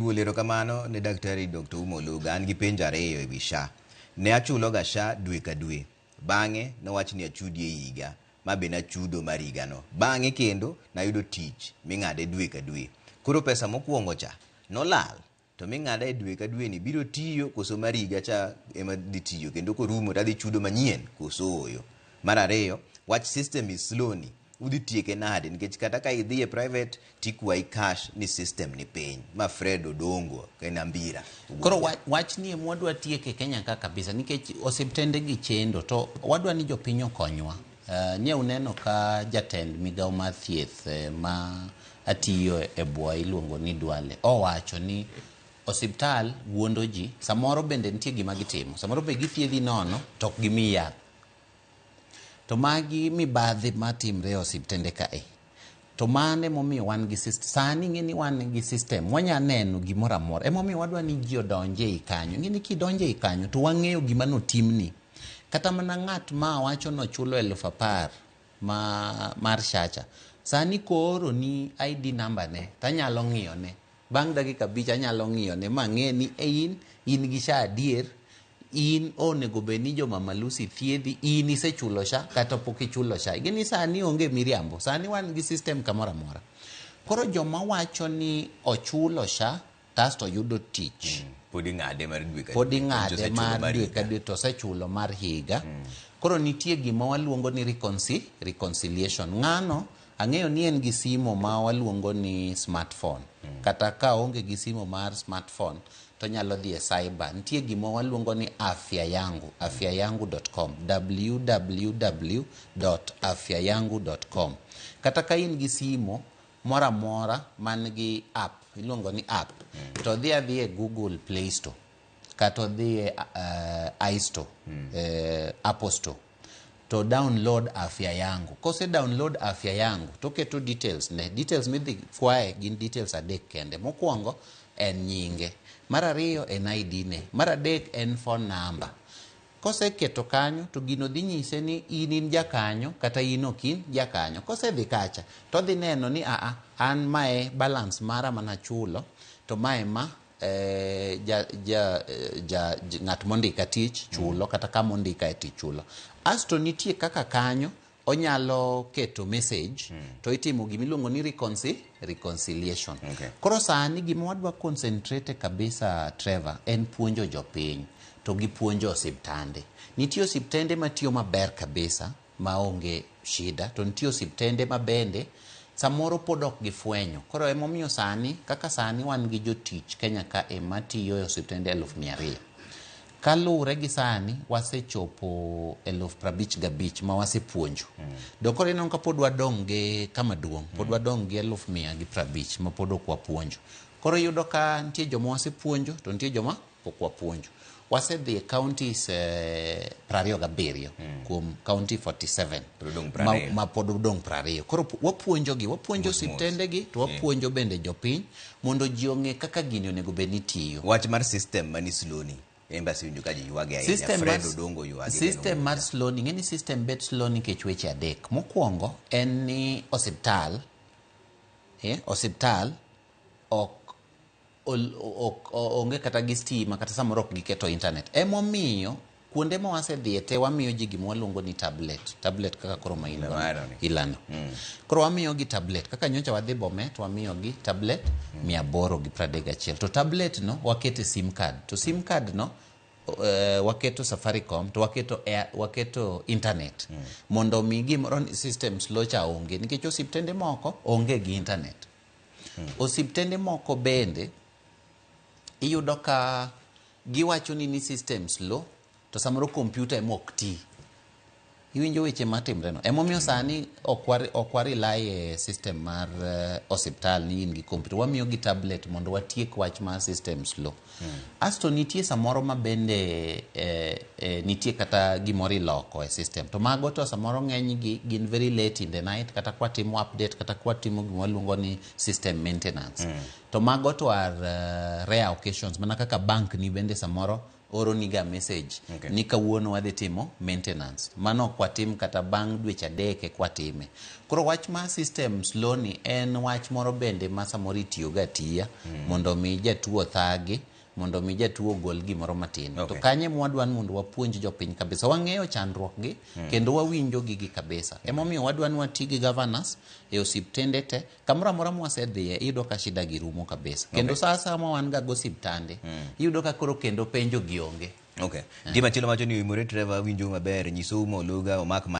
Duol erokamano ne Daktari Dr. Ouma Oluga. An gi penjo ariyo e wi SHA. Ne achuloga SHA dwe ka dwe. Bang'e nowach ni achudi e higa, ma be nachudo mar higano. Bang'e kendo nayudo tich ming'ade dwe ka dwe. Koro pesa mokwongo cha nolal, to ming'ada e dwe ka dwe ni biro tiyo koso mar higa cha ema dhi tiyo kendo korumo to adhi chudo manyien koso ooyo. Mar ariyo, wach system is slow ni udhi tieke nade nikech kata ka idhi e private tikwayi cash ni system ni piny. Ma Fred Odongo en Ambira. Koro wach ni ema wadwa tieke Kenya ka kabisa nikech osiptende gi chendo to wadwa ni jopiny okonywa. Nye uneno ka jatend migawo mar thieth ma atiyo e bwoye iluongo ni Duale owacho ni osiptal wuondo ji, samoro bende nitie gima gitimo, samoro be githiedhi nono to ok gimiyi yath. To magi mibadhi matimre e osiptende kae. To mano emomiyo wan gi system. Sani ing'e ni wan gi system, wanya neno gimoro amora. Emomiyo wadwa ni ji odonj ei kanyo. Ing'e ni kidonjo ei kanyo to wang'eyo gima notimni. Kata mana ng'at ma wacho nochulo 10,000 ma mar SHA cha. Sani kooro ni ID number ne tanyalo ng'iyo ne. Bang' dakika 5 anyalo ng'iyo ne mang'e ni in gi SHA adier. In onego bed ni jo Mama Lucy thiedhi, in isechulo SHA kata pok ichulo SHA. Ing'e ni sani onge miriambo, sani wan gi system kamoro amora. Koro joma wacho ni ochulo SHA kasto oyudo tich. Pod ing'ade mar dwe ka Pod ing'ade mar dwe ka dwe to osechulo mar higa. Koro nitie gima waluongo ni reconciliation. Ng'ano ang'eyo ni en gi simo ma waluongo ni smartphone. Kata ka onge gi simo mar smartphone to nyalo dhi e cyber. Nitie gima waluongo ni Afya Yangu, afyayangu.com, www.afyayangu.com. Kata ka in gi simo moro amora man gi app, iluongo ni app, to dhi adhi e Google Play Store kata odhi e iStore, Apple Store, to download Afya Yangu. Kose download Afya Yangu, to keto details ne. Details midhi kwaye gin details adek kende. Mokwongo en nyinge, mar ariyo en ID ne, mar adek en phone number. Koseketo kanyo to gino dhi nyise ni in in jakanyo kata in ok in jakanyo. Kosedhi kacha to odhi neno ni aa an mae balance mara manachulo to mae ma ja, ja, ja, ng'at mondika tich chulo kata kama ondika e tich chulo. Asto nitie kaka kanyo onyalo keto message to itimo gima iluongo ni reconciliation. Koro sani gima wadwa concentrate kabisa Trevor en puonjo jopiny to gi puonjo osiptande. Nitie osiptende matiyo maber kabisa maonge shida to nitie osiptende mabende samoro pod ok gifwenyo. Koro emomiyo sani kaka sani wan gi jotich Kenya ka e matiyo e osiptende 200,000. Kaluwore gi sani wasechopo 55,000 ma wasepuonjo. Do koro ineno ka pod wadong' gi kama duong', pod wadong' gi 150,000 ma pod ok wapuonjo. Koro iyudo ka nitie joma wasepuonjo to nitie joma pok wapuonjo. Wasedhi e counties 27 kuom county 47 ma pod odong' 20. Koro wapuonjo gi, wapuonjo osiptende gi to wapuonjo bende jopiny mondo ji ong'e kaka gini onego bed ni tiyo. Wach mar system mani slow ni, en be asewinjo ka ji ywage ahinya. Fred Odongo ywage. System mar slow ni, ing'e ni system bet slow nikech weche adek. Mokwongo en ni osiptal, osiptal ok onge kata gi stima kata samoro ok giketo internet. Emomiyo kuonde ma wasedhiye te wamiyo ji gima waluongo ni tablet. Tablet kaka koro ma in ilando. Koro wamiyo gi tablet. Kaka nyocha wadhi Bomet wamiyo gi tablet 831. To tablet no wakete sim card. To sim card no waketo Safaricom to waketo air, waketo internet. Mondo mi gimoro ni system slow cha onge. Nikech osiptende moko onge gi internet. Osiptende moko bende iyudo ka giwacho ni system slow to samoro kompyuta ema ok ti. Iwinjo weche matimre no. Emomiyo sani ok wa rely e system mar osiptal ni in gi kompyuta. Wamiyo gi tablet mondo watiek wach mar system slow. Asto nitie samoro ma bende nitie kata gimoro iloko e system. To mago to samoro ng'eny gi gin very late in the night kata kwatimo update kata kwatimo gima waluongo ni system maintenance. To mago to are rare occasions mana kaka bank ni bende samoro oroniga message ni kawuono wadhi timo maintenance. Mano ok watim kata bang' dweche 3 eka watime. Koro wach mar system slow ni en wach moro bende ma samoro itiyogo atiya mondo mi jatuo othagi, mondo mi jatuo ogol gimoro matin. To kanye mwadwa ni mondo wapuonj jopiny kabisa. Wang'eyo chandruok gi kendo wawinjo gigi kabisa. Emomiyo wadwa ni wati gi governors e osiptende te. Kamoro amora mwasedhiye iyudo ka shida gi rumo kabisa. Kendo saa asaya ma wan ga go osiptande iyudo ka koro kendo penjo gi onge. Okay. Nitie machielo wacho ni Oimore Trevor winjo maber, nyiso Ouma Oluga omak